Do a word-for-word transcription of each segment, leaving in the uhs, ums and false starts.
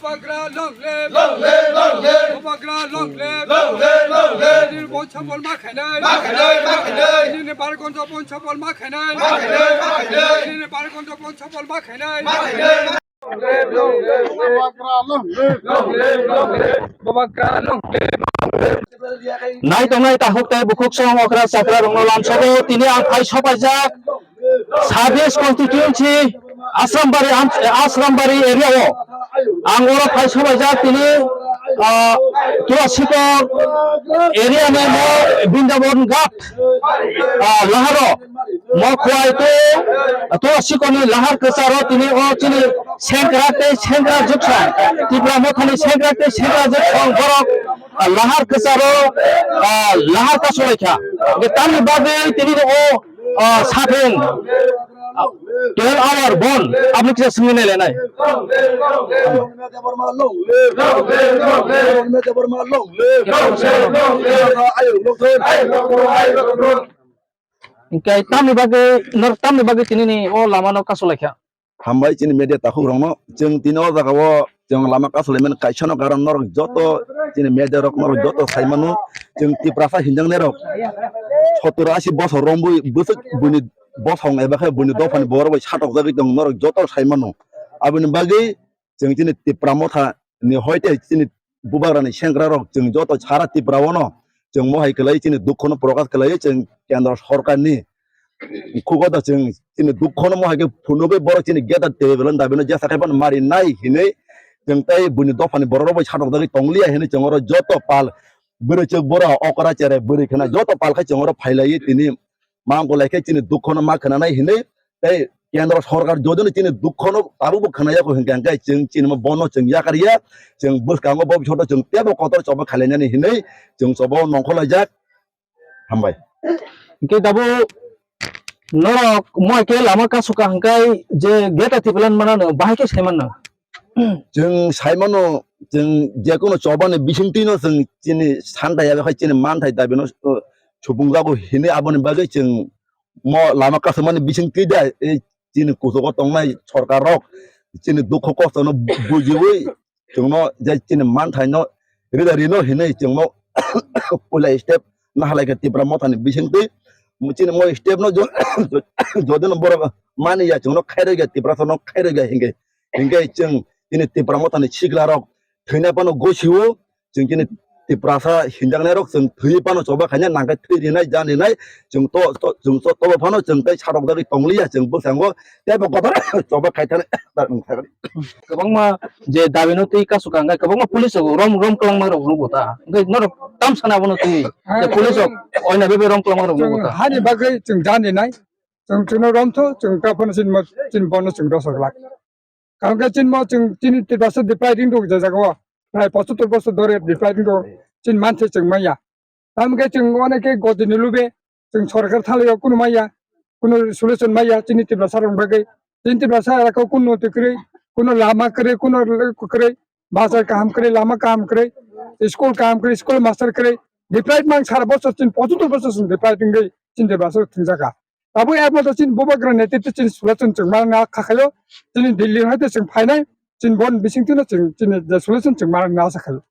Bubagra long live! Long live, long live! Bubagra long live! Long live, long live! Nini bon chapol ma khainai! Ma khainai, ma khainai! Nini bar gonjo bon chapol ma khainai! Ma khainai, ma khainai! Nini bar gonjo bon chapol ma khainai! Ma khainai, ma khainai! Bubagra long live! Long live, long live! Bubagra long live! Nai tongnai takhuk tei bukhuk song okra chakra rokno lamsogo tini ang phai sopaijak. Sabis constituency Asrambari, Am-, Asrambari area o ang oro phai sobaijak tini, ah, Tulasikor area ni mo Brindaban Ghat, ah, laharo mo khwlai to, Tulasikor ni lahar kwcharo tini o chini sengkrak tei sengkrak juksong, Tipra Mothani sengkrak tei sengkrak juksong borok, ah, lahar kwcharo, ah, lahar kasolaikha. Hwnkhe tamni bagwi tini o, ah, sathung, ah, twelve hour bon aboni kisa swngwi nailainai. Hwnkhe tamni bagwi, nor tamni bagwi tinini o lamano kasolaikha? Hambai chini media takhuk rokno, chwng tini o jaga o chwng lama kasulaimani kaisa no karon norok joto chini media rok norok joto sai mano, chwng Tiprasa hinjaknai rok sottor asi bosor rombui bwswk buini bosong eba khe buini dophani borok bai satokjagwi tong norok joto sai mano. Aboni bagwi chwng chini Tipra Motha ni hoite chini bubagrani sengkrak rok chwng joto sara Tipra o no chwng mohai kwlai chini dukho no prokash kwlai chwng kendro sorkar ni khugo da chwng chini dukho no mohai khe phunugwi borok chini geta table no dabi no jesa khai phano mari nai hinwi chwng tei buini dophani borok rok bai satok dagwi tong liya hinwi chwng oro joto pal bwrwi chwk bura okra cherai bwrwi khna joto pal khai chwng oro phai lai tini ma ongkha lai khe chini dukho no ma khna nai hinwi tei kendro sorkar jodi no chini dukho no tabuk bo khna yakho hinkhe hinkhe chwng chini ma bono chwng yakar ya chwng bwskango bo bisoto chwng tebo kotor choba khalai nani hinwi chwng choba o nongkhor lai jak. Hambai. Hingke dabo norok moi ke lama kasuka hingkai je geta tipelan manano bahai ke saimanno. Chwng saimano chwng jekono chobani bisingtwino chwng chini santa ya khai chini manthai dabino, uh, supungjago hini aboni bagwi chwng mo lama kasumani bisingtwi da, eh, chini kuchugo tongnai sorkar rok chini dukho kosto no bujiwi chwngno je chini manthaino rida rino hinwi chwngno puila step nahalai khe Tipra Mothani bisingtwi chini mo step no jo-, jo-, jodi no borok mani ya chwngno khairokya Tiprasa no khairokya hinkhe, hinkhe chwng chini Tipra Mothani sikla rok thwina phano gosio chwng chini Tiprasa hinjaknai rok chwng thwi phano choba khaina nangkhe thwi rinai ja rinai chwng to, to, chwng to, tobo phano chwng tei satok jagwi tongliya chwng bwskango teibo kotor choba khai thani. Kwbangma je dabino twi kasu kangkhe kwbangma police rok rom, rom kwlangma rok nugo ta. Hwnkhe norok tam sana abono twi je police rok oina bebe rom kwlangma rok nugo ta. Hani bagwi chwng jani nai. Chwng chwngno romtho, chwng ta phano chini mo, chini bono chwng rosok lak. Karon khe chini mo chwng chini Tiprasa deprived wng tong je jaga o. Prai pochottor bosor dore deprived wng tong. Chini manse chwng manya. Tamo khe chwng onek khe gojini lube, chwng sorkar thalio kunu maya, kunu solution maya chini Tiprasa rok bagwi. Chini Tiprasa rok kunu twi kwrwi, kunu lama kwrwi, kunu kwrwi, bazar kaham kwrwi, lama kaham kwrwi, school kaham kwrwi, school master kwrwi. Deprived mang sara bosor chini pochottor bosor chwng deprived wngwi chini Tiprasa thwngjakha. Abo ekmatro chini bubagra netritwo chini solution chwng manna kha khaio. Chini Delhi hai to chwng phainai, chini bon bisingtwino chwng chini je solution chwng manna asa khaio.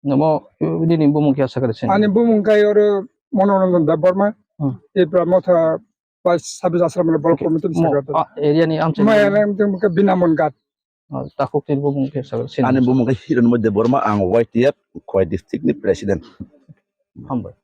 Namo, nini bumung khe asa kare sini? Ani bumung kai oro Monoranjan Debbarma, Hmm. Tipra Motha Vice Service Ashram Block Committee ni Mo-, secretary. A, area ni amchai Maya ni? Nang tong ke Binamon Ghat. Oh, takhuk ni bumung khe asa kare sini? Ani bumung khe Hiranmoy Debbarma, ang Y T F Khowai district ni president. Hambai.